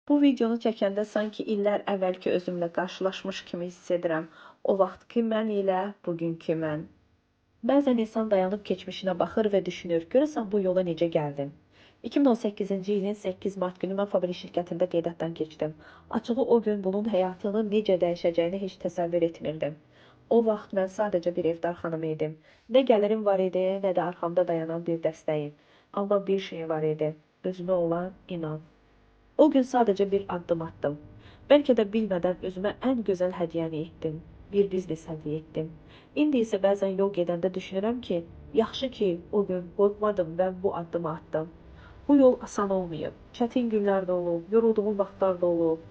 Bu videonu çəkəndə sanki illər əvvəlki özümlə qarşılaşmış kimi hiss edirəm. O vaxtki mən ilə bugünkü mən. Bəzən insan dayanıb keçmişinə baxır və düşünür, görəsən bu yola necə gəldim? 2018-ci ilin 8 mart günü mən Faberlic şirkətində qeydiyyatdan keçdim. Açığı o gün bunun həyatını necə dəyişəcəyini heç təsəvvür etmirdim. O vaxt mən sadəcə bir evdar xanımı idim. Nə gəlirim var idi, nə də arxamda dayanan bir dəstəyim. Amma bir şey var idi, özümə olan inam. O gün sadəcə bir addım atdım. Bəlkə də bilmədən özümə ən gözəl hədiyyəni etdim. Bir biznes hədiyyə etdim. İndi isə bəzən yol gedəndə düşünürəm ki, yaxşı ki, o gün qorxmadım və bu addımı atdım. Bu yol asan olmayıb. Çətin günlər də olub, yorulduğum vaxtlar da olub.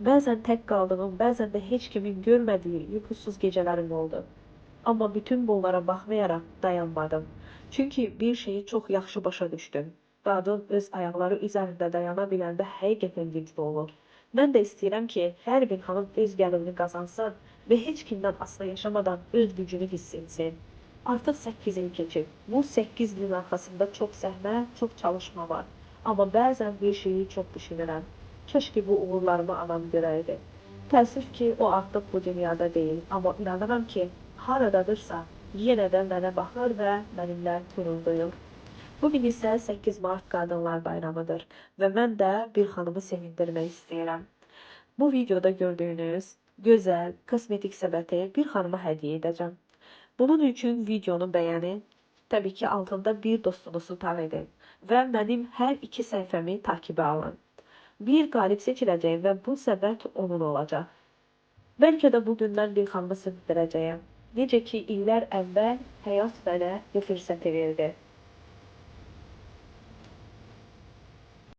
Bəzən tək qaldığım, bəzən də heç kimin görmədiyi yuxusuz gecələrim oldu. Amma bütün bunlara baxmayaraq dayanmadım. Çünki bir şeyi çox yaxşı başa düşdüm. Qadın öz ayaqları üzərində dayana biləndə həqiqətən güclü olur. Mən də istəyirəm ki, hər bir xanım öz gəlirini qazansın və heç kimdən asılı yaşamadan öz gücünü hiss etsin. Artıq 8 il keçib. Bu 8 ilin arxasında çox zəhmət, çox çalışma var. Amma bəzən bir şeyi çox düşünürəm. Keşke bu uğurlarımı anam görəydi. Təəssüf ki, o artıq bu dünyada deyil. Amma inanıram ki, haradadırsa, yenə də mənə baxır və mənimlə qürur duyur. Bugün isə 8 Mart Qadınlar Bayramıdır və mən də bir xanımı sevindirmək istəyirəm. Bu videoda gördüyünüz gözəl kosmetik səbəti bir xanıma hədiyyə edəcəm. Bunun üçün videonu bəyənin, təbii ki, altında bir dostunuzu taq edin və mənim hər iki səhifəmi takibə alın. Bir qalib seçiləcək və bu səbət onun olacaq. Bəlkə də bugündən bir xanımı sevindirəcəyəm. Necə ki, illər əvvəl həyat mənə bu fürsəti verdi.